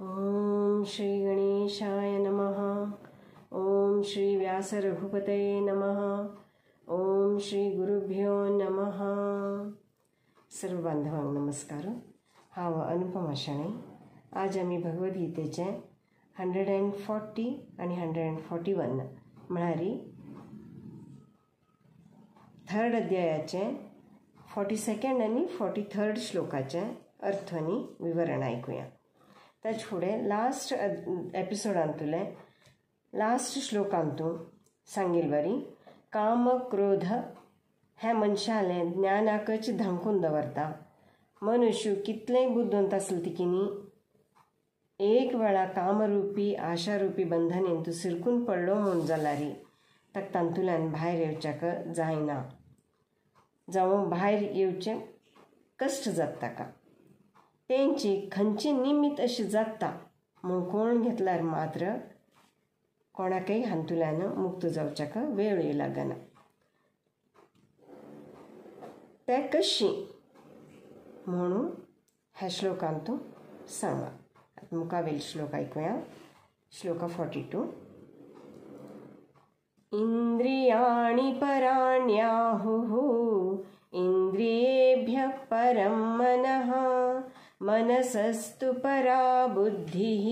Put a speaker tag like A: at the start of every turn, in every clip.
A: ओम श्री गणेशाय नमः। ओम श्री व्यास रघुपतये नमः। ओम श्री गुरुभ्यो नमः। सर्व बांधवांक नमस्कार। हांव अनुपमा शणै। आज आमी भगवद्गीतेचे 140 आनी 141 म्हळ्यार थर्ड अध्यायाचे 42 आनी 43 श्लोकाचे अर्थ आनी विवरण आयकुया। ताचे फुडें लास्ट एपिसोडांतुले लास्ट श्लोकांतू सांगिल बरी काम क्रोध हे मनशालें ज्ञानाकच धांकून दवरता। मनुष्य कितलेंय बुद्दवंत आसले तिकीनी एक वेळा कामरूपी आशारूपी बंधनेन तूं सिरकून पडलो म्हूण जाल्यार ताका तांतुल्यान भायर येवच्याक जायना, जावं भायर येवचें कश्ट जाता ताका। तेंची खंयची निमित्त अशी जाता म्हूण कोण घेतल्यार मात्र कोणाकय हातूंतल्यान मुक्त जावच्याक वेळूय लागना। ते कशी म्हणून ह्या श्लोकांतू सांगा। मुखावेल श्लोक आयकुया। श्लोक 42। इंद्रियाणि पराण्याहुः इंद्रियेभ्यः परं मनः मनसस्तु परा बुद्धिः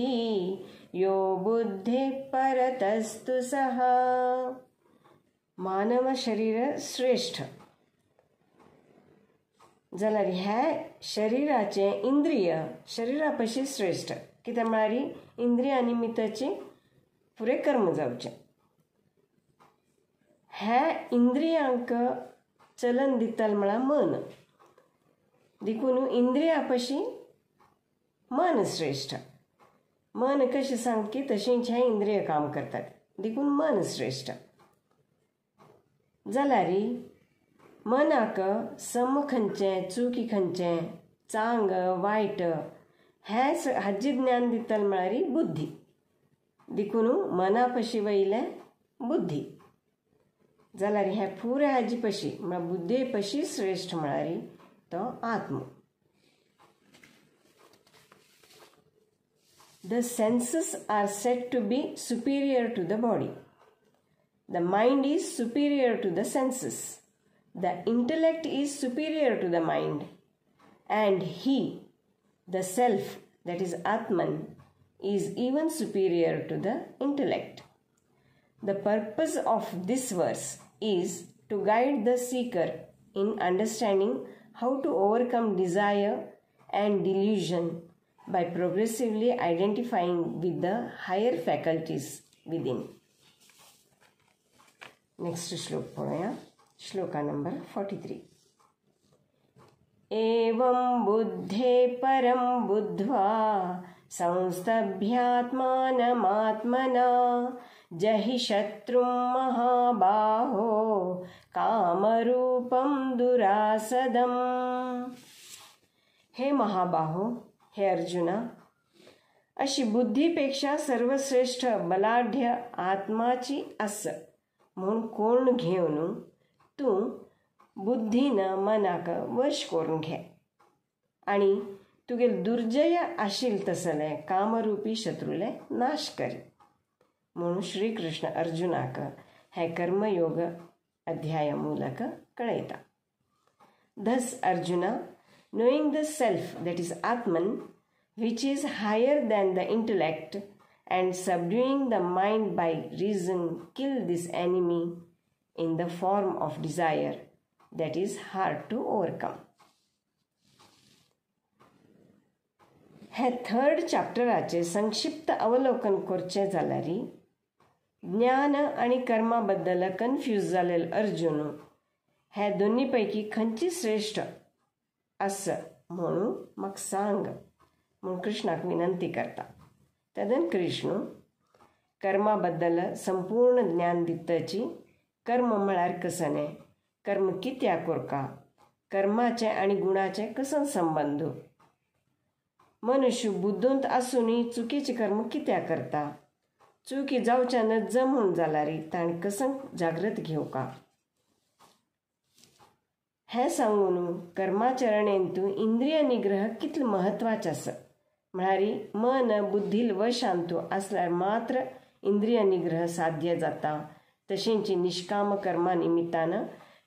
A: यो बुद्धिः परतस्तु सः। मानव शरीर श्रेष्ठ जाल्यार ह्या शरीराचें इंद्रिय शरीरा पशी श्रेष्ठ। कित्याक म्हळ्यार इंद्रिया निमित्ताची फुडें कर्म जावचें। ह्या इंद्रियांक चलन दितल म्हळ्यार मन, देखून इंद्रिया पशी मन श्रेष्ठ। मन कशें सांगता तशेंच हें इंद्रिय काम करतात, देखून मन श्रेष्ठ। जाल्यार मनाक सम खंयचें चुकी खंयचें चांग वायट हें हाजें ज्ञान दितल म्हळ्यार बुद्धी, देखून मना पशी वयलें बुद्धी। जाल्यार हें पुराय हाजे पशी म्हळ्यार बुद्धी पशी श्रेष्ठ म्हळ्यार तो आत्मो। The senses are said to be superior to the body. The mind is superior to the senses. The intellect is superior to the mind. And he, the self, that is Atman, is even superior to the intellect. The purpose of this verse is to guide the seeker in understanding how to overcome desire and delusion by progressively identifying with the higher faculties within. Next shlok पळोवया। Shloka number 43। एवं बुद्धे परं बुद्ध्वा संस्तभ्यात्मानमात्मना जहि शत्रुं महाबाहो कामरूपं दुरासदम्। हे महाबाहो, हे अर्जुना, अशी बुद्धीपेक्षा सर्वश्रेष्ठ बलाढ्य आत्माची आस म्हूण कोण घेवन तूं बुद्धीन मनाक वश करून घे आनी तुगेल दुर्जय आशिल तसले कामरूपी शत्रूले नाश कर म्हणून श्रीकृष्ण अर्जुनाक हे कर्मयोग अध्याय मूलक कळयता। Thus Arjuna, knowing the self, that is Atman, which is higher than the intellect, and subduing the mind by reason, kill this enemy in the form of desire that is hard to overcome. हे third चॅप्टराचे संक्षिप्त अवलोकन करचें जाल्यार ज्ञान आनी कर्मा बद्दल confuse जालेल Arjun हे दोन्ही पैकी खंयची श्रेष्ठ आस म्हणून म्हाका सांग म्हूण कृष्णाक विनंती करता। तेन्ना कृष्ण कर्मा बद्दल संपूर्ण ज्ञान दितची कर्म म्हळ्यार कसने, कर्म कित्याक कोरका, कर्माचे आनी गुणाचे कसन संबंद, मनुष्य बुद्दवंत आसूनय चुकीचें कर्म कित्याक करता, चुकी जावच्या नज म्हूण जाल्यार ताणें कसन जागृत घेवका, हें सांगून कर्माचरणेंतू इंद्रिय निग्रह कितलो म्हत्वाचें आसा म्हळ्यार मन बुद्धील वशांतु आसल्यार मात्र इंद्रिय निग्रह साध्य जाता. तशेंच निष्काम कर्मा निमित्तान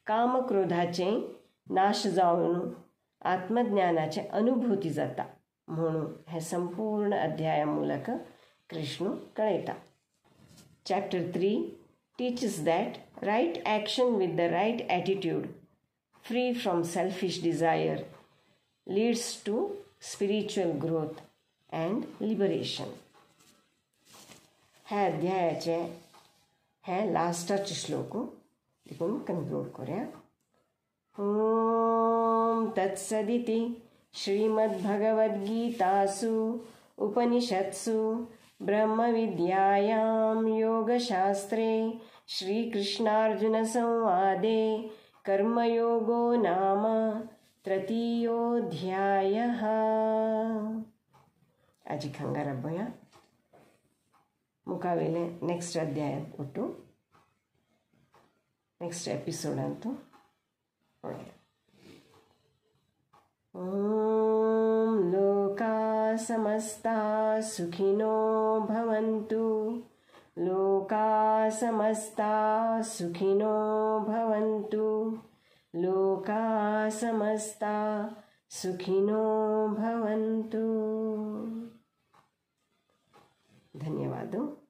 A: कामक्रोधाचे नाश जावन आत्मज्ञानाचे अनुभूती जाता म्हणून हे संपूर्ण अध्याया ಮೂಲಕ कृष्ण कळयता. Chapter 3 teaches that right action with the right attitude, free from selfish desire, leads to spiritual growth and liberation. ह्या अध्यायाचे हे लास्टाचे श्लोक देखून कन्क्लूड करूया. ओम तत्सदिति श्रीमद्भगवद्गीतासु उपनिषत्सु ब्रह्मविद्यायां योगशास्त्रे श्रीकृष्णार्जुनसंवादे कर्मयोगो नाम तृतीयोऽध्यायः. आजी हांगा राबोया मुखावेले नेक्स्ट अध्यायांत ಒಟ್ಟು ನೆಕ್ಸ್ಟ್ ಎಪಿಸೋಡ್ ಅಂತೂ ಪಳೋಯ. ಓಂ ಲೋಕಾ ಸಮಸ್ತಾ ಸುಖಿನೋ ಭವಂತು, ಲೋಕಾ ಸಮಸ್ತಾ ಸುಖಿನೋ ಭವಂತು, ಲೋಕಾ ಸಮಸ್ತಾ ಸುಖಿನೋ ಭವಂತು. ಧನ್ಯವಾದ.